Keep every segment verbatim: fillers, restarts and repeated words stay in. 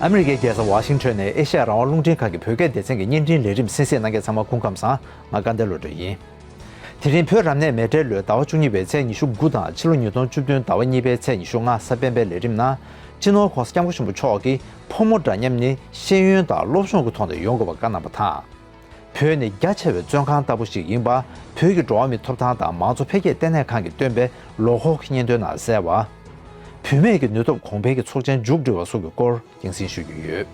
ཨ་མི་རི་ཀའི་རྒྱལ་ས་ཝ་ཤིང་ཊོན་ནས་ཨེ་ཤ་ཡ་རང་དབང་རླུང་འཕྲིན་ཁང་གི་བོད་སྐད་སྡེ་ཚན་གྱི་བརྙན་འཕྲིན་ལས་རིམ་གསན་གཟིགས་གནང་མཁན་ཚང་མ་སྐུ་ཁམས་བཟང་། ང་སྐལ་ལྡན་བློ་གྲོས་ཡིན། དེ་རིང་བོད་རབ་གནས་མེ་སྤྲེལ་ལོའི་ཟླ་བ་བཅུ་གཉིས་པའི་ཚེས་ཉི་ཤུ་དགུ་དང་ཕྱི་ལོ་ཉིས་སྟོང་བཅུ་བདུན་ཟླ་བ་གཉིས་པའི་ཚེས་ཉི་ཤུ་ལྔ་གཟའ་སྤེན་པའི་ལས་རིམ་ནང་། སྤྱི་ནོར་༸གོང་ས་༸སྐྱབས་མགོན་ཆེན་པོ་མཆོག་གིས་ཕོ་མོ་འདྲ་མཉམ་ནི་ཤེས་ཡོན་དང་སློབ་སྦྱོང་གི་ཐོག་ནས་ཡོང་དགོས་པ་བཀའ་གནང་བ་དང་། བོད་ནི་རྒྱ་ཆེ་བའི་བཙོན་ཁང་ལྟ་བུ་ཞིག་ཡིན་པ། བོད་ཀྱི་འགྲོ་བ་མིའི་ཐོབ་ཐང་དང་མང་གཙོ་འཕེལ་རྒྱས་ལྟེ་གནས་ཁང་གིས་བཏོན་པའི་ལོ་འཁོར་གྱི་སྙན་ཐོའི་ནང་གསལ་བ། བུད་མེད་ཀྱི་ནུས་སྟོབས་གོང་འཕེལ་གྱི་ཚོགས་ཆེན་མཇུག་སྒྲིལ་བ་སོགས་ཀྱི་སྐོར་རྒྱང་སྲིང་ཞུ་རྒྱུ་ཡོད།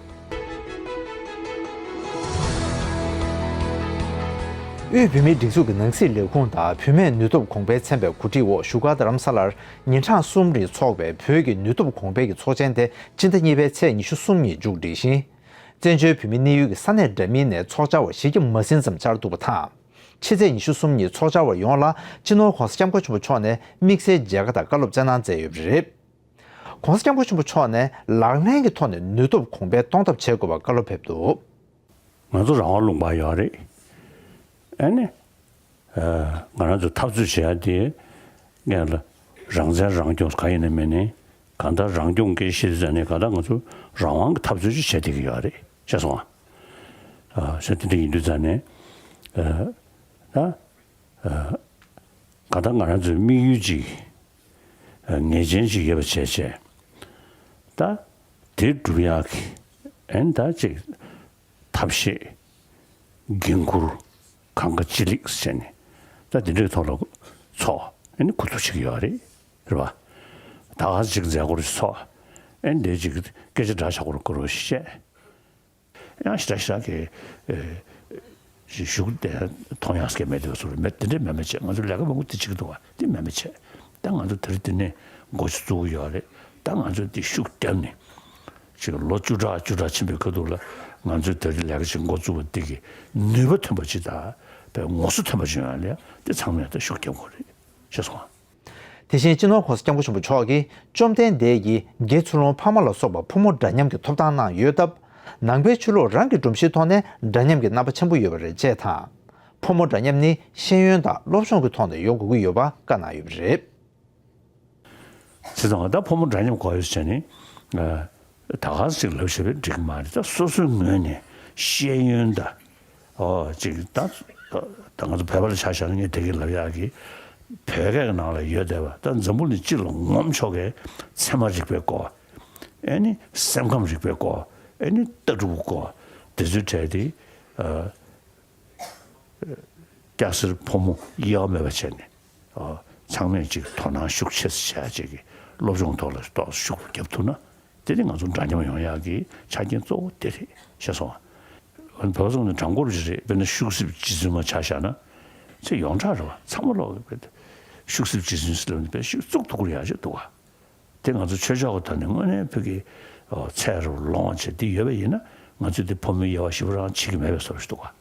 དབུས་བོད་མིའི་སྒྲིག་འཛུགས་ཀྱི་ནང་སྲིད་ལས་ཁུངས་དང་བུད་མེད་ནུས་སྟོབས་གོང་འཕེལ་ཚན་པའི་གོ་སྒྲིག་འོག་བཞུགས་སྒར་རྡ་རམ་ས་ལར་ཉིན་གྲངས་གསུམ་རིང་འཚོགས་པའི་བོད་ཀྱི་ནུས་སྟོབས་གོང་འཕེལ་གྱི་ཚོགས་ཆེན་དེ་སྤྱི་ཟླ་གཉིས་པའི་ཚེས་ཉི་ཤུ་གསུམ་ཉིན་མཇུག་བསྒྲིལ་ཞིང་། བཙན་བྱོལ་བོད་མིའི་གནས་ཡུལ་གྱི་ས་གནས་འདྲ་མིན་ནས་ཚོགས་བཅར་བ་བཞི་བརྒྱ་མ་ཟིན་ཙམ་བཅར་འདུག་པ་དང་། ཕྱི་ཚེས་ཉི་ཤུ་གསུམ་ཉིན་ཚོགས་བཅར་བ་ཡོངས་ལ་སྤྱི་ནོར་༸གོང་ས་༸སྐྱབས་མགོན་ཆེན་པོ་མཆོག་ནས་དམིགས་བསལ་མཇལ་ཁ་དང་བཀའ་སློབ་སྩལ་གནང་མཛད་ཡོད་པ་རེད། ༸གོང་ས་༸སྐྱབས་མགོན་ཆེན་པོ་མཆོག་ནས་ལག་ལེན་གྱི་ཐོག་ནས་ནུས་སྟོབས་གོང་འཕེལ་གཏོང་ཐབས་བྱེད་དགོས་པ་བཀའ་སློབ་ཕེབས་འདུག་ང་ཚོ་རང་དབང་ལུང་པ་ཡོད་རེད། ཨ་ནི། ང་རང་ཚོ་འཐབ་རྩོད་བྱེད་ཡ་དེ་སྔོན་ལ་རང་བཙན་རང་སྐྱོང་ག་ཡིན་ན་མིན་ནི་གང་ལྟར་རང་སྐྱོང་སྐད་བཤད་དུས་ཙང་ནས་གང་ལྟར་ང་ཚོ་རང་དབང་གི་འཐབ་རྩོད་ཅིག་བྱེད་བསྡད་ཀྱི་ཡོད་རེད་ཤེས་སོང་ཨ། ཤ་དེ་འདྲ་ཡིན་དུས་ཙང་ནས་ད་གང་ལྟར་ང་རང་ཚོའི་དམིགས་ཡུལ་ཅིག་ངེས་ཅན་ཅིག་ཡོད་པ་བྱས་བྱས་ད་དེ་སྒྲུབ་ཡག་གི་ཨན་ད་ཅིག་ཐབས་ཤེས། འགན་འཁུར། གང་ག་ཅི་ལེགས་ཟེར་ནས་ད་དེ་འདྲའི་ཐོག་ལ་ཚོགས་ཨ་ནི་འགོ་འཛུགས་བྱེད་ཀྱི་ཡོད་རེད། རེད་བ། ད་ག་ཅིག་མཛད་སྒོར་ཚོགས་ཨ་ནི་དེ་ཅིག་སྐད་ཆ་འདྲ་ཆགས་སྐོར་སྐོར་བ་ཞིག་བཤད། ཡང་ཞེ་དྲག་ཞེ་དྲག་གི་ཞུགས་དེ་མཐོང་ཡག་སྐད་མེད་དེ་བ་ཚོར་མེད་དེ་འདྲའི་མེད་མེད་བྱས་ང་ཚོ་ལས་ཀ་མང་པོ་དེ་བྱེད་ཀྱི་འདུག་བ་དེ་མེད་མེད་བྱས་ད་ང་ཚོ་དེ་རིང་དེ་ནས་འགོ་ཚུགས་ཀྱི་ཡོད་རེད། ད་ང་ཚོ་དེ་ཤུགས་བརྒྱབ་ནས། ཅིག་ལོ་བཅུ་ཕྲག་བཅུ་ཕྲག་ཕྱིན་པའི་ཁ་ཐུག་ལ་ང་ཚོའི་དེ་རིང་ལས་ཀ་ཞིག་འགོ་བཙུགས་པ་འདི་གི་ནུས་པ་ཐོན་པ་ཅིག་དང་པའི་ངོ་སོ་ཐོན་པ་ཅིག་ཡོང་ཡ་ལ་ཡ་དེ་ཚང་མས་ད་ཤུགས་རྒྱབ་དགོས་རེད་ཤེས་སོང་ཨ། དེ་བཞིན་སྤྱི་ནོར་༸གོང་ས་༸སྐྱབས་མགོན་ཆེན་པོ་མཆོག་གིས་བཅོམ་ལྡན་འདས་ཀྱིས་དགེ་ཚུལ་སློང་ཕ་མ་ལ་སོགས་པ་ཕོ་མོ་འདྲ་མཉམ་གྱི་ཐོབ་ཐང་གནང་ཡོད་སྟབས། ནང་པའི་ཆོས་ལུགས་རང་གི་སྒྲོམ་གཞིའི་ཐོག་ནས་འདྲ་མཉམ་གྱི་རྣམ་པ་ཆེན་པོ་ཡོད་པ་རེད་ཅེས་དང་། ཕོ་མོ་འདྲ་མཉམ་ནི་ཤེས་ཡོན་དང་སློབ་སྦྱོང་གི་ཐོག་ནས་ཡོང་དགོས་ཀྱི་ཡོད་པ་བཀའ་གནང་ཡོད་པ་རེད། ཚེ་དང་ད་ཕོ་མོ་འདྲ་མཉམ་དགོས་ཡོད་ཟེར་ནས་ད་ག་ཟིག་ལབ་བྱས་པས་འགྲིག་གི་མ་རེད། ད་སོ་སོའི་ངོས་ནས་ཤེས་ཡོན་དང་ཨོ་ཅིག་ད་ད་ང་ཚོ་བོད་པ་ལ་ཆ་བཞག་ན་ངས་དེ་གི་ལབ་ཡག་གི་བོད་སྐད་ཀྱི་ནང་ལ་ཡོད་བསྡད་པ་ད་འཛམ་བུ་གླིང་སྤྱི་ལ་ངོམ་ཆོག་གི་ཚད་མ་རིག་པའི་སྐོར་ཨེ་ནི་སེམས་ཁམས་རིག་པའི་སྐོར་ཨེ་ནི་ལྟ་གྲུབ་སྐོར་དེ་ཚོའི་གྲས་དེ། སྐྱ་སེར་ཕོ་མོ་དབྱེ་བ་མེད་པ་བྱས་ནས་ཚང་མས་ཅིག་དོ་སྣང་ཤུགས་ཆེ་ཙམ་བྱས་ཅིག་གི་སློབ་སྦྱོང་ཐོག་ལ་ཏོག་ཙམ་ཤུགས་རྒྱབ་ཐུབ་ན་དེ་ནི་ང་ཚོ་འདྲ་མཉམ་ཡོང་ཡག་གི་ཆ་རྐྱེན་གཙོ་བོ་དེ་རེད་ཤེས་སོང་ཨ། བོད་པ་ཚོ་ནི་དྲང་པོར་ཅིག་རེད། དཔེར་ན་ཤུགས་གསེབ་རྗེ་བཙུན་མ་ཆ་བཞག་ན་ཚེ་ཡོངས་གྲགས་རེད་བ། ཚང་མ་ལོག་གི་ཤུགས་གསེབ་རྗེ་བཙུན་ཟེར་ལབ་ནས་དཔེ་ཤུགས་བཙུགས་ཐུབ་ཀྱི་རེད་ཡག་ཅིག་འདུག་བ། དེ་ང་ཚོ་ཆོས་ཕྱོགས་ཀྱི་ཐོག་ནས་དངོས་གནས་བོད་ཀྱི་ཚད་རུ་ལོངས་བྱས་དེ་ཡོད་པ་ཡིན་ན་ང་ཚོས་དེ་ཕོ་མོའི་དབྱེ་བ་ཞིབ་རང་བྱེད་ཀྱི་མེད་པའི་བཟོ་འདྲ་ཞིག་འདུག་ག།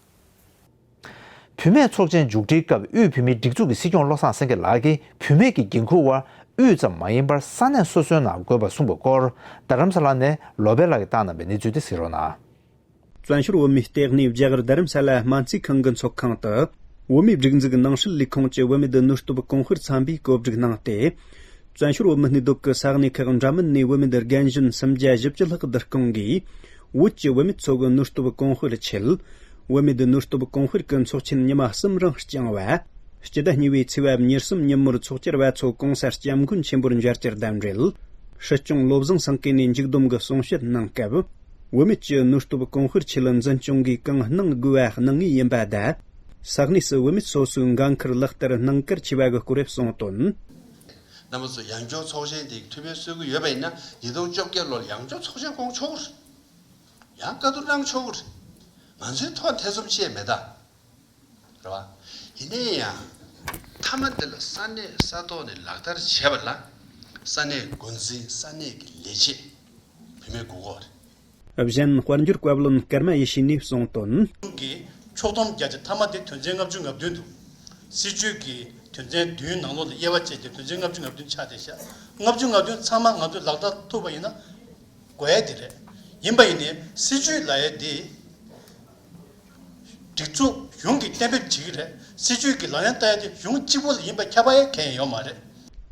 བུད་མེད་ཚོགས་ཆེན་མཇུག་སྒྲིལ་སྐབས་དབུས་བོད་མིའི་སྒྲིག་འཛུགས་ཀྱི་སྲིད་སྐྱོང་བློ་བཟང་སེང་གེ་ལགས་ཀྱིས་བུད་མེད་ཀྱི་འགན་འཁུར་བ་དབུས་ཙམ་མ་ཡིན་པར་ས་གནས་སོ་སོའི་ནང་དགོས་པ་གསུངས་པའི་སྐོར་རྡ་རམ་ས་ལ་ནས་ལོ་པཎ་ལགས་ཀྱིས་བཏང་གནང་བའི་གནས་ཚུལ་དེ་གཟིགས་རོགས་གནང་། བཙན་བྱོལ་བོད་མིའི་ལྟེ་གནས་རྒྱ་གར་རྡ་རམ་ས་ལ་སྨན་རྩིས་ཁང་གི་ཚོགས་ཁང་དུ། བོད་མིའི་སྒྲིག་འཛུགས་ནང་སྲིད་ལས་ཁུངས་ཀྱི་བོད་མི་དང་ནུས་སྟོབས་གོང་སྤེལ་ཚན་པས་གོ་སྒྲིག་གནང་སྟེ། བཙན་བྱོལ་བོད་མི་གནས་སྡོད་ཀྱི་ས་གནས་ཁག་འདྲ་མིན་ནས་བོད་མི་དང་རྒན་གཞོན་སུམ་བརྒྱ་བཞི་བཅུ་ལྷག་བསྡུ་སྐོང་གིས། བོད་ཀྱི་བུད་མེད་ཚོ་གི་ནུས་སྟོབས་གོང་སྤེལ་ཆེད། བོད་མི་དང་ནུས་སྟོབས་གོང་སྤེལ་གྱི་ཚོགས་ཆེན་ཉི་མ་གསུམ་རིང་བསྐྱངས་བ། སྤྱི་ཟླ་གཉིས་པའི་ཚེས་པ་ཉེར་གསུམ་ཉིན་མོར་ཚོགས་བཅར་བ་ཚོ་གོང་ས་སྐྱབས་མགོན་ཆེན་པོར་མཇལ་བཅར་དང་འབྲེལ། སྲིད་སྐྱོང་བློ་བཟང་སེང་གེ་ནས་མཇུག་བསྡོམས་ཀྱི་གསུང་བཤད་གནང་སྐབས། བུད་མེད་ཀྱི་ནུས་སྟོབས་གོང་སྤེལ་ཆེད་འཛིན་སྐྱོང་གིས་གང་གནང་དགོས་པ་གནང་ངེས་ཡིན་པ་དང་། ས་གནས་སུ་བུད་མེད་སོ་སོའི་འགན་འཁུར་ལག་བསྟར་གནང་གལ་ཆེ་བ་གི་སྐོར་གསུངས་དོན། རྣམ་པ་ཚོ་ཡང་བསྐྱར་ཚོགས་ཆེན་དེ་ཐུགས་ཕན་གསོས་ཀྱི་ཡོད་པ་ཡིན་ན་ཉིས་སྟོང་བཅོ་བརྒྱད་ལོར་ཡང་བསྐྱར་ཚོགས་ཆེན་སྐོང་ཆོག་གི་རེད། ཡང་བཀའ་བསྡུར་གནང་ཆོག་གི་རེད། ང་ཚོའི་ཐོག་ཐེ་ཚོམ་བྱས་མེད་ད། རེད་བ། ཡིན་ནའི་ཡང་། མཐའ་མ་འདི་ལ་ས་གནས་ས་ཐོག་ནས་ལག་བསྟར་བྱས་པ་ལ། ས་གནས་འགོ་འཛིན་ས་གནས་ཀྱི་ལས་བྱེད། བུད་མེད་དགོས་ཀྱི་རེད། གཞན་དཔལ་འབྱོར་བཀའ་བློན་ཀརྨ་ཡེ་ཤེས་ནས་གསུངས་དོན། གི་ཕྱོགས་བསྡོམས་བརྒྱབ་བྱས་མཐའ་མ་དེ་དོན་ཚན་ལྔ་བཅུ་ང་བདུན་འདུག། སྲིད་བྱུས་ཀྱི་དོན་ཚན་བདུན་ནང་ལོགས་ལ་དབྱེ་བ་བྱས་ཏེ་དོན་ཚན་ལྔ་བཅུ་ང་བདུན་ཆགས་བསྡད་ཤག། ལྔ་བཅུ་ང་བདུན་ཚང་མ་ང་ཚོས་ལག་བསྟར་ཐུབ་པ་ཡིན་ན། དགོས་ཡ་དེ་རེད། ཡིན་པ་ཡིན་ནའི་སྲིད་བྱུས་ལབ་ཡ་དེ། སྒྲིག་འཛུགས་གཞུང་གིས་གཏན་འབེབས་བྱེད་ཀྱི་རེད། སྲིད་བྱུས་ཀྱི་ལག་ལེན་བསྟར་ཡ་དེ་གཞུང་གཅིག་པོ་ལ་ཡིན་པ་ཁྱབ་པ་ཡ་གང་ཡང་ཡོད་མ་རེད།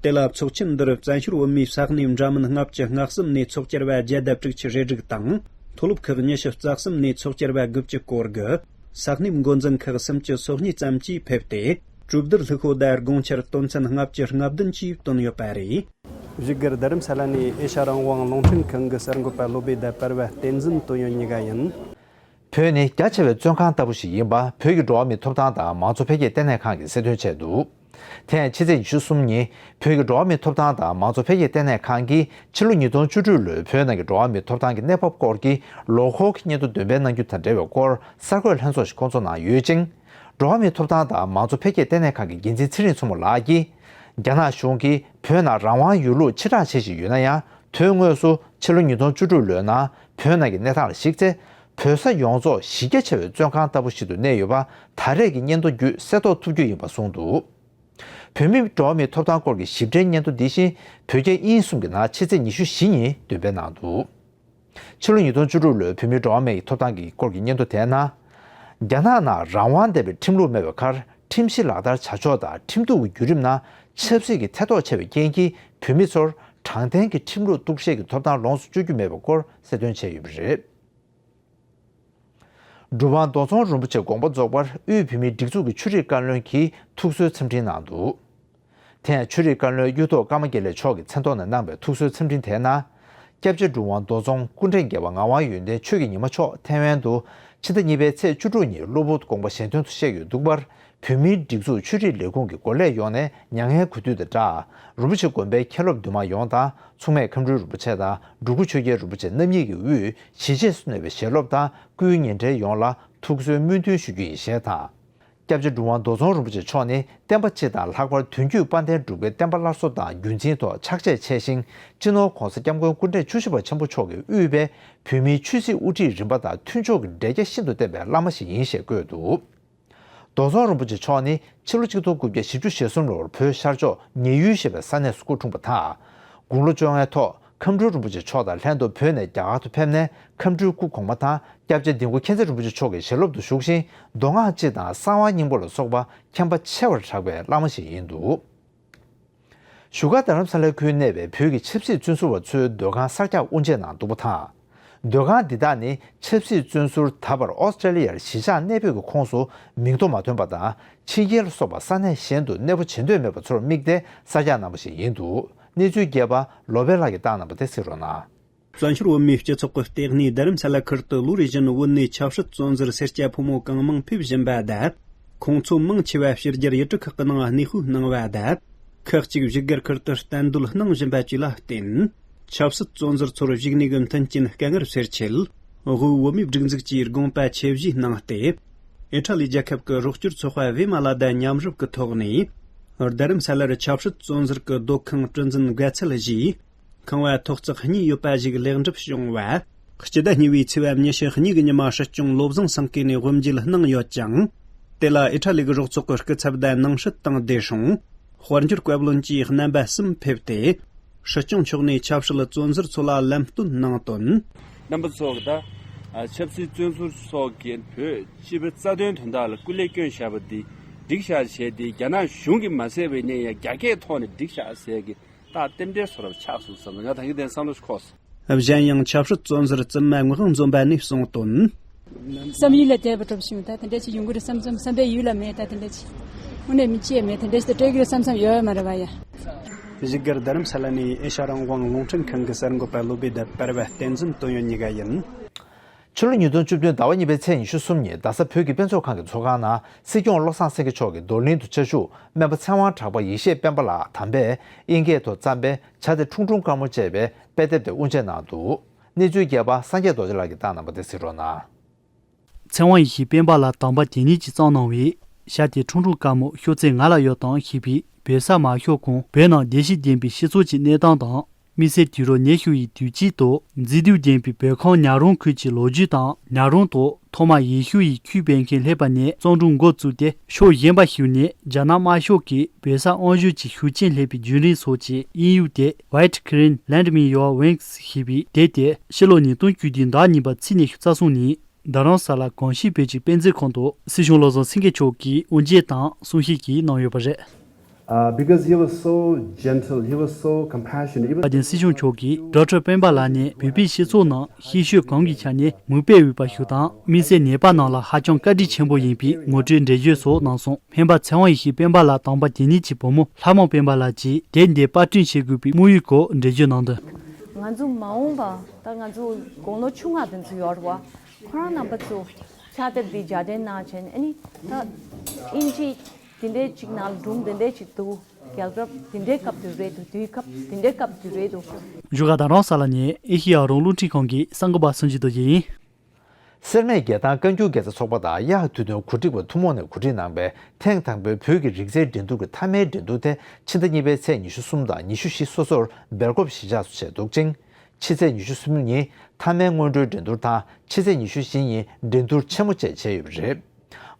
དེ་ལ་ཚོགས་ཆེན་འདིར་བཙན་བྱོལ་བོད་མིའི་ས་གནས་འདྲ་མིན་ལྔ་བཅུ་ང་གསུམ་ནས་ཚོགས་བཅར་བ་བརྒྱ་དང་དྲུག་ཅུ་རེ་དྲུག་དང་། མཐོ་སློབ་ཁག་ཉི་ཤུ་རྩ་གསུམ་ནས་ཚོགས་བཅར་བ་དགུ་བཅུ་སྐོར་གྱི་ས་གནས་འགོ་འཛིན་ཁག་སུམ་ཅུ་སོ་གཉིས་ཙམ་གྱིས་ཕེབས་ཏེ། གྲོས་བསྡུར་ལྷུག་པོ་དང་དགོངས་འཆར་དོན་ཚན་ལྔ་བཅུ་ང་བདུན་བཅས་བཏོན་ཡོད་པ་རེད། བཞུགས་སྒར་རྡ་རམ་ས་ལ་ནས་ཨེ་ཤ་རང་དབང་རླུང་འཕྲིན་ཁང་གི་གསར་འགོད་པ་བློ་བྷེ་དང་པར་བ་བསྟན་འཛིན་དོན་ཡོད་གཉིས་ཀ་ཡིན། བོད་ནི་རྒྱ་ཆེ་བའི་བཙོན་ཁང་ལྟ་བུ་ཞིག་ཡིན་པ་བོད་ཀྱི་འགྲོ་བ་མིའི་ཐོབ་ཐང་དང་མང་གཙོ་འཕེལ་རྒྱས་ལྟེ་གནས་ཁང་གིས་གསལ་སྟོན་བྱས་འདུག་དེ་ཡང་ཕྱི་ཚེས་ཉི་ཤུ་གསུམ་ཉིན་བོད་ཀྱི་འགྲོ་བ་མིའི་ཐོབ་ཐང་དང་མང་གཙོ་འཕེལ་རྒྱས་ལྟེ་གནས་ཁང་གིས་ཕྱི་ལོ་ཉིས་སྟོང་བཅུ་དྲུག་ལོའི་བོད་ནང་གི་འགྲོ་བ་མིའི་ཐོབ་ཐང་གི་གནས་བབ་སྐོར་གྱི་ལོ་འཁོར་གྱི་སྙན་ཐོ་འདོན་སྤེལ་གནང་རྒྱུ་དང་འབྲེལ་བའི་སྐོར་གསར་འགོད་ལྷན་ཚོགས་ཤིག་བསྐོང་ཚོགས་གནང་ཡོད་ཅིང་། འགྲོ་བ་མིའི་ཐོབ་ཐང་དང་མང་གཙོ་འཕེལ་རྒྱས་ལྟེ་གནས་ཁང་གི་འགན་འཛིན་ཚེ་རིང་མཚོ་མོ་ལགས་ཀྱིས། རྒྱ་ནག་གཞུང་གིས་བོད་ནང་རང་དབང་ཡོད་ལུགས་ཕྱིར་བསྒྲགས་བྱེད་བཞིན་ཡོད་ན་ཡང་། དོན་དངོས་སུ་ཕྱི་ལོ་ཉིས་སྟོང་བཅུ་དྲུག་ལོའི་ནང་བོད་ནང་གི་གནས་སྟངས་ལ་གཞིགས་ཚེ། བོད་ས་ཡོངས་རྫོགས་གཞི་རྒྱ་ཆེ་བའི་བཙོན་ཁང་ལྟ་བུ་ཞིག་ཏུ་གནས་ཡོད་པ་ད་རེས་ཀྱི་སྙན་ཐོ་བརྒྱུད་གསལ་རྟོགས་ཐུབ་རྒྱུ་ཡིན་པ་གསུངས་འདུག་བོད་མིའི་འགྲོ་བ་མིའི་ཐོབ་ཐང་སྐོར་གྱི་ཞིབ་ཕྲའི་སྙན་ཐོ་འདི་བཞིན་བོད་རྒྱ་དབྱིན་གསུམ་གྱི་ནང་ཕྱི་ཚེས་ཉི་ཤུ་བཞི་ཉིན་འདོན་སྤེལ་གནང་འདུག་ཕྱི་ལོ་ཉིས་སྟོང་བཅུ་དྲུག་ལོའི་བོད་མིའི་འགྲོ་བ་མིའི་ཐོབ་ཐང་གི་སྐོར་གྱི་སྙན་ཐོ་དེའི་ནང་། རྒྱ་ནག་ནང་རང་དབང་ལྡན་པའི་ཁྲིམས་ལུགས་མེད་པའི་ཁར་ཁྲིམས་གཞི་ལག་བསྟར་བྱ་ཕྱོགས་དང་ཁྲིམས་གཏུག་གི་བརྒྱུད་རིམ་ནང་ཆབ་སྲིད་ཀྱི་ཐེ་གཏོགས་ཆེ་བའི་རྐྱེན་གྱིས་བོད་མི་ཚོར་དྲང་བདེན་གྱི་ཁྲིམས་ལུགས་གཏུག་བཤེར་གྱི་ཐོབ་ཐང་ལོངས་སུ་སྤྱོད་རྒྱུ་མེད་པའི་སྐོར་གསལ་སྟོན་བྱས་ཡོད་པ་རེད། གྲུབ་དབང་རྡོ་རྫོང་རིན་པོ་ཆེ་དགོངས་པ་རྫོགས་པར་དབུས་བོད་མིའི་སྒྲིག་འཛུགས་ཀྱི་ཆོས་རིག་བཀའ་བློན་གྱིས་ཐུགས་གསོའི་འཚམས་འཕྲིན་གནང་འདུག་དེ་ཡང་ཆོས་རིག་བཀའ་བློན་གཡུ་ཐོག་ཀརྨ་དགེ་ལེགས་མཆོག་གི་མཚན་ཐོག་ནས་གནང་བའི་ཐུགས་གསོའི་འཚམས་འཕྲིན་དེའི་ནང་། སྐྱབས་རྗེ་གྲུབ་དབང་རྡོ་རྫོང་སྐུ་ཕྲེང་བརྒྱད་པ་ངག་དབང་ཡོན་ཏན་ཆོས་ཀྱི་ཉི་མ་མཆོག་ཐེ་ཝན་དུ་ཕྱི་ཟླ་གཉིས་པའི་ཚེས་བཅུ་དྲུག་ཉིན་གློ་བུར་དུ་དགོངས་པ་གཞན་དོན་དུ་གཤེགས་ཡོད་འདུག་པར། བོད་མིའི་སྒྲིག་འཛུགས་ཆོས་རིག་ལས་ཁུངས་ཀྱི་འགོ་ལས་ཡོངས་ནས་མྱ་ངན་གུས་འདུད་དང་སྦྲགས། རིན་པོ་ཆེ་དགོན་པའི་མཁན་སློབ་འདུས་མང་ཡོངས་དང་མཚུངས་མེད་ཁམས་སྤྲུལ་རིན་པོ་ཆེ་དང་འབྲུག་སྐུ་ཆོས་རྒྱལ་རིན་པོ་ཆེ་རྣམ་གཉིས་ཀྱི་དབུས་གཞིས་བྱེས་སུ་གནས་པའི་ཞལ་སློབ་དང་སྐུའི་ཉེ་འབྲེལ་ཡོངས་ལ་ཐུགས་གསོའི་སྨོན་འདུན་ཞུ་རྒྱུ་ཡིན་ཞེས་དང་། སྐྱབས་རྗེ་གྲུབ་དབང་རྡོ་རྫོང་རིན་པོ་ཆེ་མཆོག་ནི་བསྟན་པ་སྤྱི་དང་ལྷག་པར་དོན་བརྒྱུད་དཔལ་ལྡན་འབྲུག་པའི་བསྟན་པ་སླར་གསོ་དང་རྒྱུན་འཛིན་ཐོག་ཕྱག་རྗེས་ཆེ་ཞིང་སྤྱི་ནོར་༧གོང་ས་༧སྐྱབས་མགོན་སྐུ་ཕྲེང་བཅུ་བཞི་པ་ཆེན་པོ་མཆོག་གིས་དབུས་པའི་བོད་མིའི་ཆོས་སྲིད་དབུ་ཁྲིད་རིམ་པ་དང་མཐུན་ཕྱོགས་ཀྱི་འབྲེལ་རྒྱ་ཤིན་ཏུ་བརྟན་པའི་བླ་མ་ཞིག་ཡིན་ཞེས་བཀོད་འདུག་རྡོ་རྫོང་རིན་པོ་ཆེ་མཆོག་ནི་ཕྱི་ལོ་ཆིག་སྟོང་དགུ་བརྒྱ་བཞི་བཅུ་ཞེ་གསུམ་ལོར་བོད་ཤར་ཕྱོགས་ཉེ་ཡུལ་ཞེས་པའི་ས་གནས་སུ་སྐུ་འཁྲུངས་པ་དང་། དགུང་ལོ་བཅོ་ལྔའི་ཐོག་ཁམས་སྤྲུལ་རིན་པོ་ཆེ་མཆོག་དང་ལྷན་དུ་བོད་ནས་རྒྱ་གར་དུ་ཕེབས་ནས་ཁམས་སྤྲུལ་སྐུ་གོང་མ་དང་སྐྱབས་རྗེ་ལྡེ་གུ་མཁྱེན་བརྩེ་རིན་པོ་ཆེ་མཆོག་གི་ཞལ་སློབ་ཏུ་ཞུགས་ཤིང་མདོ་སྔགས་སྤྱི་དང་གསང་བ་སྙིང་པོ་ལ་སོགས་པ་མཁྱེན་པ་ཆེ་བར་གྲགས་པའི་བླ་མ་ཞིག་ཡིན་འདུག་བཞུགས་སྒར་རྡ་རམ་ས་ལའི་ཁུལ་གནས་པའི་བོད་ཀྱི་ཆབ་སྲིད་བཙོན་ཟུར་བ་ཚོའི་སྡོད་ཁང་གསར་རྒྱག་དབུ་འབྱེད་གནང་འདུག་པ་དང་། སྡོད་ཁང་འདི་དག་ནི་ཆབ་སྲིད་བཙོན་ཟུར་ད་བར་ཨོ་སི་ཀྲེ་ལི་ཡར་གཞིས་ཆགས་གནས་སྤོས་ཀྱི་ཁོངས་སུ་མིང་ཐོ་མ་ཐོན་པ་དང་ཕྱི་རྒྱལ་སོགས་པ་ས་གནས་གཞན་དུ་གནས་སྤོ་བྱེད་འདོད་མེད་པ་ཚོར་དམིགས་ཏེ་གསར་རྒྱག་གནང་བ་ཞིག་ཡིན་འདུག་གནས་ཚུལ་རྒྱས་པ་ལོ་པཎ་ལགས་ཀྱིས་བཏང་གནང་བ་དེ་གཟིགས་རོགས་གནང་། བཙན་བྱོལ་བོད་མིའི་སྤྱི་ཚོགས་ཀྱི་ལྟེ་གནས་རྡ་རམ་ས་ལ་ཁུལ་དུ་ལོ་རེ་བཞིན་བོད་ནས་ཆབ་སྲིད་བཙོན་ཟུར་སེར་སྐྱ་ཕོ་མོ་གང་མང་ཕེབས་བཞིན་པ་དང་། ཁོང་ཚོ་མང་ཆེ་བ་ཕྱི་རྒྱལ་ཡུལ་གྲུ་ཁག་གི་ནང་གནས་སྤོས་གནང་བ་དང་། ཁག་ཅིག་བཞུགས་སྒར་ཁུལ་དུ་གཏན་སྡོད་གནང་བཞིན་པ་བཅས་ལ་བརྟེན། ཆབ་སྲིད་བཙོན་ཟུར་ཚོར་བཞུགས་གནས་ཀྱི་མཐུན་རྐྱེན་དཀའ་ངལ་སེལ་ཆེད། དབུས་བོད་མིའི་སྒྲིག་འཛུགས་ཀྱིས་དགོངས་པ་ཆེ་བཞེས་གནང་སྟེ། ཨི་ཊ་ལི་རྒྱལ་ཁབ་ཀྱི་རོགས་སྐྱོར་ཚོགས་པ་བི་མ་ལ་དང་མཉམ་རུབ་ཀྱི་ཐོག་ནས། རྡ་རམ་ས་ལར་ཆབ་སྲིད་བཙོན་ཟུར་གྱི་སྡོད་ཁང་གྲུ་འཛིན་དགའ་ཚལ་བཞིའི་ཁང་བ་ཐོག་བརྩེགས་གཉིས་ཡོད་པ་ཞིག་ལེགས་འགྲུབ་བྱུང་བ། སྤྱི་ཟླ་གཉིས་པའི་ཚེས་པ་ཉི་ཤུ་གཉིས་ཀྱི་ཉི་མ་སྲིད་སྐྱོང་བློ་བཟང་སེང་གེ་ནས་དབུ་འབྱེད་གནང་ཡོད་ཅིང་། དེ་ལ་ཨི་ཊ་ལི་གི་རོགས་ཚོགས་ཀྱི་སྐུ་ཚབ་དང་ནང་སྲིད་དང་བདེ་སྲུང་། དཔལ་འབྱོར་བཀའ་བློན་བཅས་རྣམ་པ་གསུམ་ཕེབས་ཏེ། སྲིད་སྐྱོང་མཆོག་ནས་ཆབ་སྲིད་བཙོན་ཟུར་ཚོ་ལ་ལམ་སྟོན་གནང་དོན། རྣམ་པ་ཚོ་གི་ད་ཆབ་སྲིད་བཙོན་ཟུར་སོགས་ཀྱིས་བོད་སྤྱི་པའི་རྩ་དོན་དོན་དག་ལ་སྐུ་ལས་བསྐྱོན་བཞག་པ་འདི་འགྲིག་བཞག་བྱས་ཏེ་རྒྱ་ནག་གཞུང་གིས་མ་བཟོད་པའི་ནས་ཡང་རྒྱ་སྐད་ཐོག་ནས་འགྲིག་བཞག་ཟེར་གི་ད་རྟེན་འབྲེལ་བཟོ་འདྲ་ཆགས་སོང་བསམ་ང་ད་གིན་དེ་བསམ་བློ་ཞིག་འཁོར་སོང་། གཞན་ཡང་ཆབ་སྲིད་བཙོན་ཟུར་བཙུན་མ་ངག་དབང་འཛོམས་པ་ནས་གསུངས་དོན། བསམ་ཡུལ་ལས་འདས་པ་འགྲུབ་བྱུང་། ད་དེ་འདྲ་ཅིག་ཡོང་གི་རེད་བསམ་བསམ་བསམ་པའི་ཡུལ་ལ་མེད། ད་དེ་འདྲ་ཅིག་དངོས་གནས་མི་སྐྱེ་མེད། དེ་འདྲ་ཞིག་ད་སྤྲད་གི་རེད་བསམ་བསམ་ཡོད་མ་རེད་བ་ཡ། བཞུགས་སྒར་རྡ་རམ་ས་ལ་ནས་ཨེ་ཤ་རང་དབང་རླུང་འཕྲིན་ཁང་གི་གསར་འགོད་པ་བློ་བྷེ་དང་པར་བ་བསྟན་འཛིན་དོན་ཡོད་གཉིས་ཀ་ཡིན། ཕྱི་ལོ་ཉིས་སྟོང་བཅུ་བདུན་ཟླ་བ་གཉིས་པའི་ཚེས་ཉི་ཤུ་གསུམ་ཉིན་རྡ་ས་བོད་ཀྱི་དཔེ་ཚོགས་ཁང་གི་ཚོགས་ཁང་ནང་སྲིད་སྐྱོང་བློ་བཟང་སེང་གེ་མཆོག་གི་རྡོར་གླིང་དུ་བཅའ་བཞུགས་སྨན་པ་ཚེ་དབང་གྲགས་པ་ཡེ་ཤེས་སྤེན་པ་ལགས་དམ་པས་དབྱིན་སྐད་ཐོག་བརྩམས་པའི་བྱ་དེ་ཁྲུང་ཁྲུང་དཀར་མོ་ཅེས་པའི་དཔེ་དེབ་དེ་དབུ་འབྱེད་གནང་འདུག་གནས་ཚུལ་རྒྱས་པ་སངས་རྒྱས་རྡོ་རྗེ་ལགས་ཀྱིས་བཏང་གནང་བ་དེ་གཟིགས་རོགས་གནང་། ཚེ་དབང་ཡེ་ཤེས་སྤེན་པ་ལགས་དམ་པ་དེ་ཉིད་ཀྱིས་བརྩམས་གནང་བའི་བྱ་དེ་ཁྲུང་ཁྲུང་དཀར་མོ་ཤོག་ཚད་ང་ལ་ཡོད་དང་ཞེས་པའི་བོད་ས་མ་ཤོར་གོང་བོད་ནང་བདེ་སྐྱིད་ལྡན་པའི་སྤྱི་ཚོགས་ཀྱི་གནས་སྟངས་དང་། མི་སེར་དུད་འགྲོ་ཉེ་ཤོས་ཡི་དུས་དཀྱིལ་དུ་མཛེས་སྡུག་ལྡན་པའི་བོད་ཁམས་ཉག་རོང་ཁུལ་གྱི་ལོ་རྒྱུས་དང་ཉག་རོང་དུ་ཐོག་མར་ཡེ་ཤུ་ཡི་ཆོས་སྤེལ་མཁན་སླེབས་པ་ནས་བརྩམས་སྒྲུང་འགོ་བཙུགས་ཏེ་ཕྱོགས་གཞན་པ་ཞིག་ནས་རྒྱ་ནག་དམར་ཤོག་གིས་བོད་ས་དབང་བསྒྱུར་གྱི་ཤུགས་རྐྱེན་སླེབས་པའི་བརྒྱུད་རིམ་སོགས་ཀྱི་དབྱིན་ཡིག་དེབ་White Crane Lend Me Your Wings ཞེས་པའི་དེབ་དེ་ཕྱི་ལོ་ཉིས་སྟོང་བཅུ་བདུན་ཟླ་གཉིས་པ་ཚེས་ཉི་ཤུ་རྩ་གསུམ་ཉིན་རྡ་རམ་ས་ལ་གངས་སྐྱིད་བོད་ཀྱི་དཔེ་མཛོད་ཁང་དུ་སྲིད་སྐྱོང་བློ་བཟང་སེང་གེ་མཆོག་གིས་དབུ་འབྱེད་དང་གསུང་བཤད་ཀྱིས་གནང་ཡོད་པ་རེད། Uh, because he was so gentle, he was so compassionate. Even- བཀའ་བསྟན་སྲིད་སྐྱོང་མཆོག་གིས་ཌོག་ཊར་སྤེན་པ་ལགས་ནས་བོད་པའི་སྤྱི་ཚོགས་ནང་ཤེས་ཤུགས་གང་གི་ཆ་ནས་མིག་དཔེ་འོས་པ་ཞིག་དང་། དམིགས་བསལ་ནད་པ་རྣམས་ལ་ཧ་ཅང་བཀའ་དྲིན་ཆེན་པོ་ཡིན་པའི་ངོ་སྤྲོད་འགྲེལ་བརྗོད་སོགས་གནང་སོང་། སྨན་པ་ཚེ་དབང་ཡེ་ཤེས་སྤེན་པ་ལགས་དམ་པ་དེ་ཉིད་ཀྱི་བུ་མོ་ལྷ་མོ་སྤེན་པ་ལགས་ཀྱིས་དེབ་འདི་པར་སྐྲུན་བྱེད་དགོས་པའི་དམིགས་ཡུལ་སྐོར་འགྲེལ་བརྗོད་གནང་དོན། ང་ཚོ་མ་འོངས་པ་ད་ང་ཚོ་དགུང་ལོ་ཆུང་ང་དེ་ཚོ་ཡོད་རེད་བ། ཁོ་རང་རྣམ་པ་ཚོ་ཕྱག་དེབ་འདི་རྒྱ་འགྲེལ་གནང་བྱས་ནས། ཨ་ནི་ད་ཨིན་ཇི་དེ་འདྲའི་ཅིག་ནང་སྒྲུང་དེ་འདྲའི་ཅིག་འདུག་རྒྱལ་རབས་དེ་འདྲའི་སྐབས་དེ་རེད་འདུག་དུས་སྐབས་དེ་འདྲའི་སྐབས་དེ་རེད་འདུག་བཞུགས་སྒར་རྡ་རམ་ས་ལ་ནས་ཨེ་ཤེ་ཡ་རང་དབང་རླུང་འཕྲིན་ཁང་གི་གསར་འགོད་པ་སུན་ཅི་རྡོ་རྗེ་ཡིན། སེར་སྨད་རྒྱལ་ཐང་བཀའ་འགྱུར་དགེ་རྩ་ཚོགས་པ་དང་གཡག་དུས་སྟོན་གོ་སྒྲིག་པ་ཐུན་མོང་ནས་གོ་སྒྲིག་གནང་བའི་ཐེངས་དང་པོའི་བོད་ཀྱི་རིག་རྩལ་འགྲན་བསྡུར་གྱི་མཐའ་མའི་འགྲན་བསྡུར་དེ་ཕྱི་ཟླ་གཉིས་པའི་ཚེས་ཉི་ཤུ་གསུམ་དང་ཉི་ཤུ་བཞི་སོ་སོར་སྦེལ་ཀོབ་གཞིས་ཆགས་སུ་བྱས་འདུག་ཅིང་། ཕྱི་ཚེས་ཉི་ཤུ་གསུམ་ཉིན་མཐའ་མའི་སྔོན་འགྲོའི་འགྲན་བསྡུར་དང་། ཕྱི་ཚེས་ཉི་ཤུ་བཞི་ཉིན་འགྲན་བསྡུར་ཆེན་མོ་བཅས་བྱས་ཡོད་པ་རེད།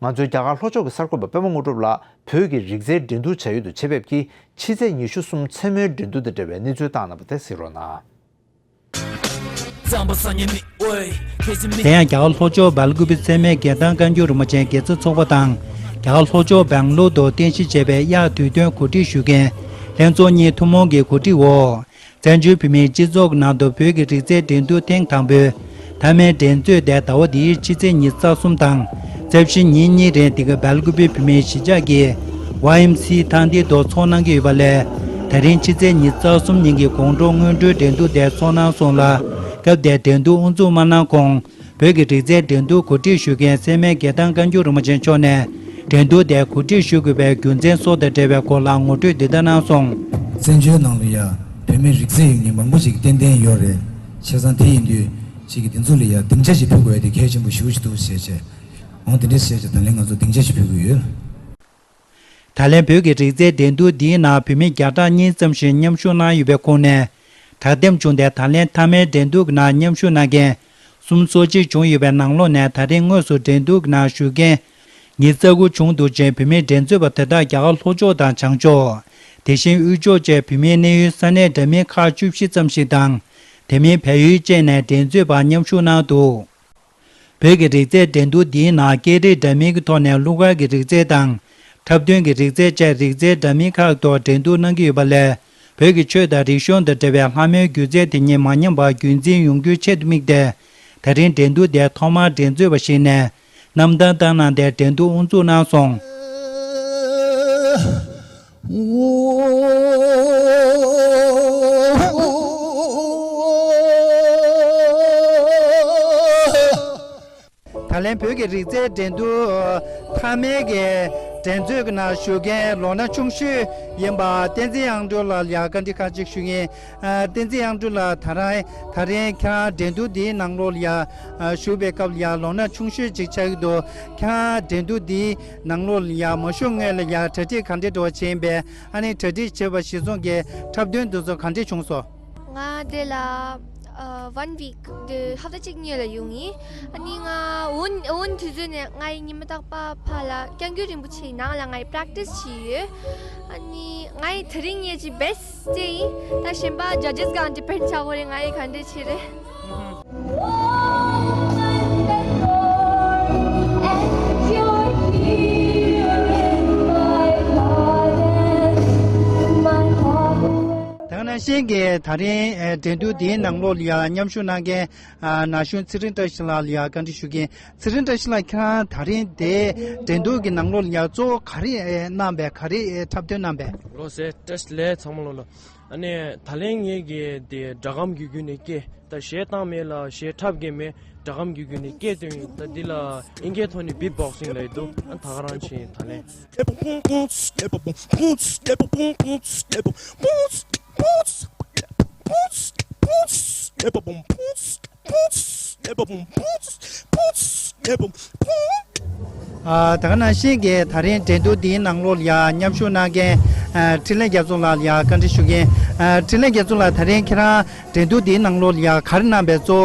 ང་ཚོའི་རྒྱ་གར་ལྷོ་ཕྱོགས་ཀྱི་གསར་འགོད་པ་པད་མ་དངོས་གྲུབ་ལགས་བོད་ཀྱི་རིག་རྩལ་འགྲན་བསྡུར་བྱ་ཡུལ་དུ་ཆེད་ཕེབས་ཀྱིས་ཕྱི་ཚེས་ཉི་ཤུ་གསུམ་མཚན་མོའི་འགྲན་བསྡུར་དང་འབྲེལ་བའི་གནས་ཚུལ་བཏང་གནང་བ་དེ་གཟིགས་རོགས་གནང་། དེ་ཡང་རྒྱ་གར་ལྷོ་ཕྱོགས་སྦེལ་ཀུ་པེ་སེར་སྨད་རྒྱལ་ཐང་བཀའ་འགྱུར་རིན་པོ་ཆེའི་དགེ་རྩ་ཚོགས་པ་དང་། རྒྱ་གར་ལྷོ་ཕྱོགས་སྦེང་ལོར་དུ་རྟེན་གཞི་བྱས་པའི་གཡག་དུས་སྟོན་གོ་སྒྲིག་ཞུ་མཁན་ལྷན་ཚོགས་གཉིས་ཐུན་མོང་གི་གོ་སྒྲིག་འོག་བཙན་བྱོལ་བོད་མིའི་སྤྱི་ཚོགས་ཀྱི་ནང་དུ་བོད་ཀྱི་རིག་རྩལ་འགྲན་བསྡུར་ཐེངས་དང་པོའི་མཐའ་མའི་འགྲན་རྩོད་དེ་ཟླ་བ་འདིའི་ཕྱི་ཚེས་ཉི་ཤུ་རྩ་གསུམ་དང་རྩ་བཞི་ཉིན་གཉིས་རིང་འདི་ག་སྦེལ་ཀུ་པེ་བོད་མིའི་གཞིས་ཆགས་ཀྱི་ཝའེ་ཨེམ་སི་ཐང་སྟེང་དུ་འཚོགས་གནང་གི་ཡོད་པ་ལས། ད་རིང་ཕྱི་ཚེས་ཉི་ཤུ་རྩ་གསུམ་ཉིན་གྱི་དགོང་དྲོ་སྔོན་འགྲོའི་འགྲན་བསྡུར་དེ་འཚོགས་གནང་སོང་ལ། སྐབས་དེར་འགྲན་བསྡུར་དབུ་འཛུགས་མ་གནང་གོང་། བོད་ཀྱི་རིག་རྩལ་འགྲན་བསྡུར་གོ་སྒྲིག་ཞུ་མཁན་སེར་སྨད་རྒྱལ་ཐང་བཀའ་འགྱུར་རིན་པོ་ཆེ་མཆོག་ནས་འགྲན་བསྡུར་དེ་གོ་སྒྲིག་ཞུ་དགོས་པའི་རྒྱུ་མཚན་སོགས་དང་འབྲེལ་བའི་སྐོར་ལ་ངོ་སྤྲོད་འདི་ལྟར་གནང་སོང་། བཙན་བྱོལ་ནང་ལ་ཡ་བོད་མིའི་རིག་རྩལ་ཡོད་མཁན་མང་པོ་ཞིག་ཏན་ཏན་ཡོད་རེད། བྱས་ཙང་དེ་ཡིན་དུས་ཅིག་གི་འདི་ཚོ་ལ་ཡ་སྡིངས་ཆ་ཞིག་ཕུལ་དགོས་ཡ་དེ་གལ་ཆེན་པོ་ཞེ་པོ་ཞིག་འདུག་ཟེར་བྱས། འོང་དེ་འདྲ་བྱས་བྱས་ད་ལན་ང་ཚོ་སྡིངས་ཆ་ཞིག་ཕུལ་གི་ཡོད། ད་ལན་བོད་ཀྱི་རིག་རྩལ་འགྲན་བསྡུར་འདིའི་ནང་བོད་མི་བརྒྱ་ཕྲག་གཉིས་ཙམ་ཞིག་མཉམ་ཞུགས་གནང་ཡོད་པའི་ཁོངས་ནས། དྲ་འདེམས་བྱུང་སྟེ་ད་ལན་མཐའ་མའི་འགྲན་བསྡུར་གྱི་ནང་མཉམ་ཞུགས་གནང་མཁན་སུམ་ཅུ་སོ་གཅིག་བྱུང་ཡོད་པའི་ནང་ལོགས་ནས། ད་རིང་དངོས་སུ་འགྲན་བསྡུར་གྱི་ནང་ཞུགས་མཁན་ཉི་ཤུ་རྩ་དགུ་བྱུང་འདུག་ཅིང་། བོད་མིའི་འགྲན་རྩོད་པ་དེ་དག་རྒྱ་གར་ལྷོ་ཕྱོགས་དང་བྱང་ཕྱོགས། དེ་བཞིན་དབུས་ཕྱོགས་བཅས་བོད་མིའི་གནས་ཡུལ་ས་གནས་འདྲ་མིན་ཁག་བཅུ་བཞི་ཙམ་ཞིག་དང་། དེ་མིན་བལ་ཡུལ་བཅས་ནས་འགྲན་རྩོད་པ་མཉམ་ཞུགས་གནང་འདུག་བོད་ཀྱི་རིག་རྩལ་འགྲན་བསྡུར་འདིའི་ནང་སྐད་རིགས་འདྲ་མིན་གྱི་ཐོག་ནས་གླུ་གར་གྱི་རིག་རྩལ་དང་། འཁྲབ་སྟོན་གྱི་རིག་རྩལ་བཅས་རིག་རྩལ་འདྲ་མིན་ཁག་ཐོག་འགྲན་བསྡུར་གནང་གི་ཡོད་པ་ལས། བོད་ཀྱི་ཆོས་དང་རིག་གཞུང་དང་འབྲེལ་བའི་ལྷ་མོའི་སྒྱུ་རྩལ་དེ་ཉིད་མ་ཉམས་པར་རྒྱུན་འཛིན་ཡོང་རྒྱུའི་ཆེད་དུ་དམིགས་ཏེ། ད་རིང་འགྲན་བསྡུར་དེའི་ཐོག་མར་འགྲན་རྩོད་པ་ཞིག་ནས་རྣམ་ཐར་བཏང་གནང་སྟེ་འགྲན་བསྡུར་དབུ་འཛུགས་གནང་སོང་། ད་ལན་བོད་ཀྱི་རིག་རྩལ་འགྲན་བསྡུར་མཐའ་མའི་གི་འགྲན་རྩོད་ཀྱི་ནང་ཞུགས་མཁན་ལོ་ན་ཆུང་ཤོས་ཡིན་པ་བསྟན་འཛིན་དབྱངས་སྒྲོན་ལགས་ལ་ཡ་བཀའ་འདྲི་ཁ་ཅིག་ཞུ་ཡིན། ཨ། བསྟན་འཛིན་དབྱངས་སྒྲོན་ལགས། ད་རང་ད་རིང་ཁྱེད་རང་འགྲན་བསྡུར་འདིའི་ནང་ལོགས་ལ་ཡ་ཨ་ཞུགས་པའི་སྐབས་ལ་ཡ་ལོ་ན་ཆུང་ཤོས་ཅིག་ཆགས་ཀྱི་འདུག་ཁྱེད་རང་འགྲན་བསྡུར་འདིའི་ནང་ལོགས་ལ་ཡ་མ་ཞུགས་སྔོན་ལ་ཡ་གྲ་སྒྲིག་ག་འདྲ་འདྲ་བ་བྱས་ཡིན་པས། ཨ་ནི་གྲ་སྒྲིག་བྱས་པ་གཞིར་བཟུང་གི་འཁྲབ་སྟོན་འདི་ཚོ་ག་འདྲ་བྱུང་སོང་། ང་དེ་ལ་ཨ་ཝན་ཝིག་དེ་ཧབ་ཏ་གཅིག་གཉིས་ལ་ཡོང་ཡིན། ཨ་ནི་ང་འོ་འོ་དུས་ཚོད་ནས་ང་ཡི་ཉི་མ་རྟག་པར་ཕར་ལ་སྐྱབས་མགོན་རིན་པོ་ཆེའི་ནང་ལ་ང་ཡི་པྲེག་ཊིས་བྱས་ཡོད། ཨ་ནི་ང་ཡི་དེ་རིང་ངེད་ཀྱི་བེ་སི་ཊི་ཡིན། ད་གཞན་པ་ཇ་ཇི་སི་སྒང་ཌི་པེན་ཌི་བྱ་དགོས་རེད། ང་ཡི་ག་འདྲ་བྱེད་རེད། ད་ག་ནང་བཞིན་གྱི་ད་རིང་ཨེ་འགྲན་བསྡུར་འདིའི་ནང་ལོགས་ལ་ཡ་མཉམ་ཞུགས་གནང་མཁན་ཨ་ན་གཞོན་ཚེ་རིང་བཀྲ་ཤིས་ལགས་ལ་ཡ་བཀའ་འདྲི་ཞུ་གི་ཡིན། ཚེ་རིང་བཀྲ་ཤིས་ལགས། ཁྱེད་རང་ད་རིང་དེ་འགྲན་བསྡུར་གྱི་ནང་ལོགས་ལ་ཡ་གཙོ་བོ་ག་རེ་ཨེ་གནང་པས། ག་རེ་ཨེ་འཁྲབ་སྟོན་གནང་པས། ལགས་སོ། བཀྲ་ཤིས་བདེ་ལེགས་ཚང་མ་ལོ་ལ། ཨ་ནི་ད་ལན་ངེད་ཀྱིས་དེ་སྒྲ་སྒམ་གྱི་བརྒྱུད་ནས་སྐད། ད་གཞས་བཏང་མེད་ལ་གཞས་འཁྲབ་མཁན་མེད། སྒྲ་སྒམ་གྱི་བརྒྱུད་ནས་སྐད་བཏོན་ཡིན། ད་འདི་ལ་ཨིན་སྐད་ཐོག་ནས་བིཊ་བོག་སིང་ལབ་ཡི་འདུག་ཨ་ད་ག་རང་བྱས་ཡིན་ད་ལན། ཨ་ད་ག་ནང་བཞིན་གྱི་ད་རིང་འགྲན་བསྡུར་འདིའི་ནང་ལོགས་ལ་ཡ་མཉམ་ཞུགས་གནང་མཁན་ཨ་འཕྲིན་ལས་རྒྱ་མཚོ་ལགས་ལ་ཡ་བཀའ་འདྲི་ཞུ་གི་ཡིན། ཨ་འཕྲིན་ལས་རྒྱ་མཚོ་ལགས། ད་རིང་ཁྱེད་རང་འགྲན་བསྡུར་འདིའི་ནང་ལོགས་ལ་ཡ་ག་རེ་གནང་པས་གཙོ་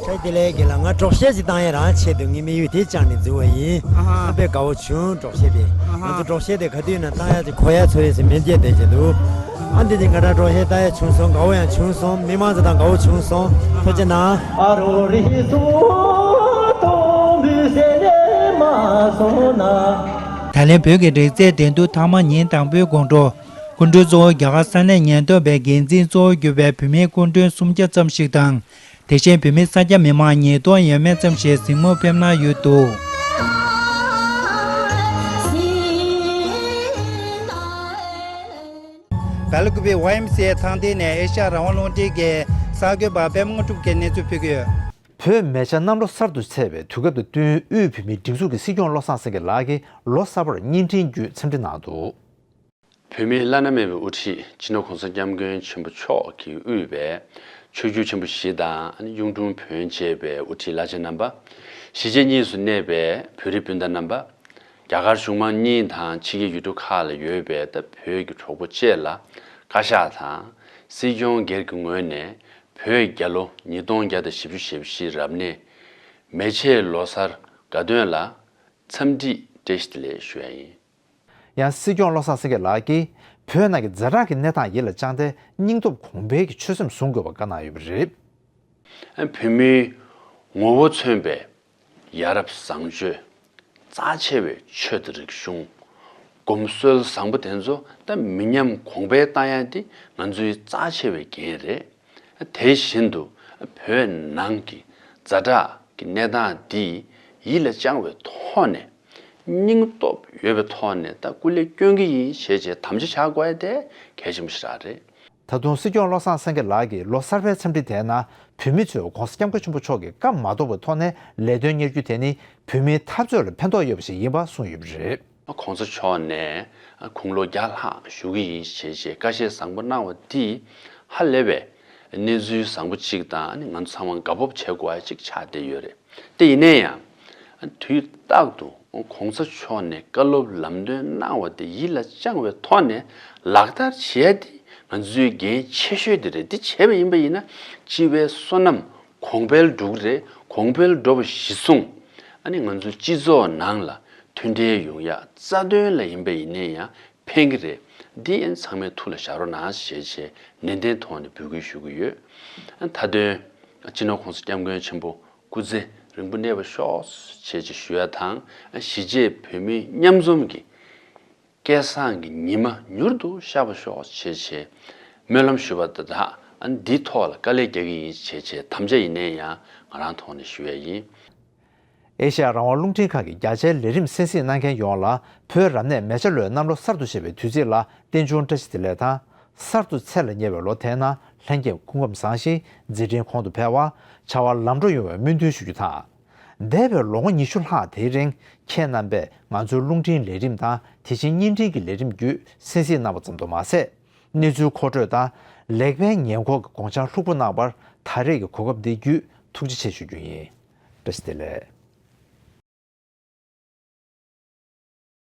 བོ། བཀྲ་ཤིས་བདེ་ལེགས་རྒན་ལགས། ང་སྒྲོག་ཞྭ་ཅིག་བཏང་ཡས་རང་ཆེད་དུ་ངའི་དམིགས་ཡུལ་དེ་བཅངས་ནས་འཛུལ་བ་ཡིན། ཨ་ཧ། ཨ་དཔེ་དགའ་བོ་བྱུང་། སྒྲོག་ཞྭ་དེ། ཨ་ཧ། ང་ཚོ་སྒྲོག་ཞྭ་དེ་ག་དུས་ཡིན་ན་བཏང་ཡ་ཅིག་གོ་ཡ་ཚོར་ཡས་ཟེར་མི་འདྲ་བསྡད་ཀྱི་འདུག་ཨ་འདི་ཅིག་ང་རང་སྒྲོག་ཞྭ་བཏང་ཡ་བྱུང་སོང་། དགའ་བོ་ཡང་བྱུང་སོང་། མི་མང་ཚོ་དང་དགའ་བོ་བྱུང་སོང་། ཐུགས་རྗེ་གནང་། ཨ་རོ་རི་སུ་ཏོ་མུ་སེ་ལེ་མ་སོ་ན། ད་ལན་བོད་ཀྱི་རིག་རྩལ་འགྲན་བསྡུར་མཐའ་མ་ཉིན་དང་པོའི་དགོང་དྲོ། སྐུ་མགྲོན་གཙོ་བོ་རྒྱ་གར་ས་གནས་ཉེན་རྟོག་པའི་འགན་འཛིན་གཙོ་བོ་གྱུར་པའི་བོད་མིའི་སྐུ་མགྲོན་སུམ་བརྒྱ་ཙམ་ཞིག་དང་། དེ་བཞིན་བོད་མི་ས་སྐྱ་མི་མང་ཉིས་སྟོང་ཡས་མས་ཙམ་ཞིག་གཟིགས་མོ་ཕེབས་གནང་ཡོད་འདུག། བལ་ཀུ་པེ་ཝའེ་ཨེམ་སི་ཨེ་ཚང་སྡེ་ནས་ཨེ་ཤ་ཡ་རང་དབང་རླུང་འཕྲིན་གྱི་གསར་འགོད་པ་པད་མ་དངོས་གྲུབ་ཀྱིས་གནས་ཚུལ་ཕུལ་གྱི་ཡོད། བོད་མེ་བྱ་གནམ་ལོ་གསར་དུ་ཚེས་པའི་དུས་སྐབས་དང་བསྟུན། དབུས་བོད་མིའི་སྒྲིག་འཛུགས་ཀྱི་སྲིད་སྐྱོང་བློ་བཟང་སེང་གེ་ལགས་ཀྱིས་ལོ་གསར་པར་བརྙན་འཕྲིན་བརྒྱུད་འཚམས་འདྲི་གནང་འདུག། བོད་མིའི་བླ་ན་མེད་པའི་དབུ་ཁྲིད་སྤྱི་ནོར་༸གོང་ས་༸སྐྱབས་མགོན་ཆེན་པོ་མཆོག་གིས་དབུས་པའི་ཆོས་བརྒྱུད་ཆེན་པོ་བཞི་དང་། གཡུང་དྲུང་བོན་བཅས་པའི་དབུ་ཁྲིད་བླ་ཆེན་རྣམ་པ། གཞིས་བྱེས་གཉིས་སུ་གནས་པའི་བོད་རིགས་སྤུན་ཟླ་རྣམ་པ། རྒྱ་གར་གཞུང་མང་གཉིས་དང་ཕྱི་རྒྱལ་ཡུལ་གྲུ་ཁག་ལ་ཡོད་པའི་ད་བོད་ཀྱི་གྲོགས་པོ་བཅས་ལ་བཀའ་ཤག་དང་སྲིད་སྐྱོང་སྒེར་གྱི་ངོས་ནས་བོད་རྒྱལ་ལོ་ཉིས་སྟོང་བརྒྱ་དང་བཞི་བཅུ་ཞེ་བཞི་རབ་གནས་མེ་བྱའི་ལོ་གསར་དགའ་སྟོན་ལ་འཚམས་འདྲི་བཀྲ་ཤིས་བདེ་ལེགས་ཞུ་ཡ་ཡིན། ཡང་སྲིད་སྐྱོང་བློ་བཟང་སེང་གེ་ལགས་ཀྱིས་བོད་ནང་གི་ཛ་དྲག་གི་གནས་སྟངས་ཡིད་ལ་བཅངས་ཏེ། སྙིང་སྟོབས་གོང་འཕེལ་གྱི་ཆོད་སེམས་བཟུང་དགོས་པ་བཀའ་གནང་ཡོད་པ་རེད། བོད་མིའི་ངོ་བོ་མཚོན་པའི་ཡ་རབས་བཟང་སྤྱོད། རྩ་ཆེ་བའི་ཆོས་དང་རིག་གཞུང་། གོམས་སྲོལ་བཟང་པོ་དེ་ཚོ་ད་མི་ཉམས་གོང་འཕེལ་བཏང་ཡ་དེ་ང་ཚོའི་རྩ་ཆེ་བའི་འགན་རེད། དེ་བཞིན་དུ་བོད་ནང་གི་ཛ་དྲག་གི་གནས་སྟངས་འདི་ཡིད་ལ་བཅངས་པའི་ཐོག་ནས། སྙིང་སྟོབས་ཡོད་པའི་ཐོག་ནས་ད་སྐུ་ལས་བསྐྱོན་གྱི་ཡིན་ཞེས་བྱས་དམ་བཅའ་བྱ་དགོས་ཡ་དེ་གལ་ཆེན་པོ་ཞིག་རང་རེད། ད་དུང་སྲིད་སྐྱོང་བློ་བཟང་སེང་གེ་ལགས་ཀྱིས་ལོ་གསར་པའི་འཚམས་འདྲི་དེའི་ནང་བོད་མི་ཚོས་༸གོང་ས་༸སྐྱབས་མགོན་ཆེན་པོ་མཆོག་གི་བཀའ་མ་ལྡོག་པའི་ཐོག་ནས་ལས་དོན་གཉེར་རྒྱུ་དེ་ནི་བོད་མིའི་འཐབ་རྩོད་ལ་ཕན་ཐོགས་ཡོད་པ་ཞིག་ཡིན་པ་གསུངས་ཡོད་པ་རེད། ༸གོང་ས་མཆོག་ནས་དགུང་ལོ་བརྒྱ་ལྷག་བཞུགས་ཀྱི་ཡིན་ཞེས་བྱས་བཀའ་བཞེས་བཟང་པོ་གནང་བ་འདི་ཧ་ལས་པའི་གནས་ཚུལ་བཟང་པོ་གཅིག་དང་། ང་ཚོ་ཚང་མ་དགའ་སྤོབས་བྱེད་དགོས་པ་གཅིག་ཆགས་བསྡད་ཡོད་རེད། དེ་ཡིན་ན་ཡང་དུས་རྟག་ཏུ་༸གོང་ས་མཆོག་ནས་བཀའ་སློབ་ལམ་སྟོན་གནང་བ་དེ་ཡིད་ལ་བཅངས་པའི་ཐོག་ནས་ལག་བསྟར་བྱེད་ཡ་དེ་ང་ཚོའི་འགན་ཆེ་ཤོས་དེ་རེད། འདི་བྱས་པ་ཡིན་པ་ཡིན་ན་སྤྱི་པའི་སོ་ནམ་གོང་འཕེལ་འགྲོ་གི་རེད། གོང་འཕེལ་འགྲོ་བ་གཞིར་བཟུང་ཨ་ནི་ང་ཚོའི་སྤྱི་ཚོགས་ནང་ལ་མཐུན་སྒྲིལ་ཡོང་ཡ། རྩ་དོན་ལ་ཡིན་པ་ཡིན་ན་ཡང་ཕན་གྱི་རེད། འདི་ཨ་ནི་ཚང་མས་ཐུགས་ལ་བཞག་རོགས་གནང་ཞེས་བྱས་ནན་ཏན་ཐོག་ནས་འབོད་སྐུལ་ཞུ་གི་ཡོད། མཐའ་དོན་སྤྱི་ནོར་༸གོང་ས་༸སྐྱབས་མགོན་ཆེན་པོ་སྐུ་ཚེ་རིང་པོ་གནས་པར་ཤོག་ཅེས་ཅིག་ཞུ་ཡ་དང་། གཞིས་བྱེས་བོད་མི་མཉམ་འཛོམས་ཀྱི་སྐལ་བཟང་གི་ཉི་མ་མྱུར་དུ་ཤར་བར་ཤོག་ཅེས་བྱས་སྨོན་ལམ་ཞུ་བ་དང་སྦྲགས། འདིའི་ཐོག་ལ་དཀའ་ལས་རྒྱག་གི་ཡིན་ཞེས་བྱས་དམ་བཅའ་ཡིན་ནའི་ཡང་ང་རང་ཐོག་ནས་ཞུ་ཡ་ཡིན། ཨེ་ཤ་ཡ་རང་དབང་རླུང་འཕྲིན་ཁང་གི་རྒྱ་ཆེའི་ལས་རིམ་གསན་གཟིགས་གནང་མཁན་ཡོངས་ལ་བོད་རབ་གནས་མེ་བྱ་ལོའི་གནམ་ལོ་གསར་དུ་བཞད་པའི་དུས་ཚིགས་ལ་རྟེན་འབྱུང་བཀྲ་ཤིས་བདེ་ལེགས་དང་། གསར་དུ་ཚེས་ལ་ཉེ་བའི་ལོ་དེའི་ནང་ལྷན་རྒྱས་སྐུ་ཁམས་བཟང་ཞིང་མཛད་འཕྲིན་གོང་དུ་འཕེལ་བ། བྱ་བ་ལམ་འགྲོ་ཡོང་བའི་སྨོན་འདུན་ཞུ་རྒྱུ་དང་། འདས་པའི་ལོ་ངོ་ཉི་ཤུ་ལྷག་དེའི་རིང་ཁྱེད་རྣམ་པས་ང་ཚོའི་རླུང་འཕྲིན་ལས་རིམ་དང་དེ་བཞིན་བརྙན་འཕྲིན་གྱི་ལས་རིམ་བརྒྱུད་གསན་གཟིགས་གནང་བ་ཙམ་དུ་མ་ཟད། གནས་ཚུལ་མཁོ་སྤྲོད་དང་ལེགས་སྤེལ་ཉེས་འགོག་གི་དགོངས་འཆར་ལྷུག་པོ་གནང་བར་ད་རེས་ཀྱི་གོ་སྐབས་འདི་བརྒྱུད་ཐུགས་རྗེ་ཆེ་ཞུ་རྒྱུ་ཡིན། བཀྲ་ཤིས་བདེ་ལེགས།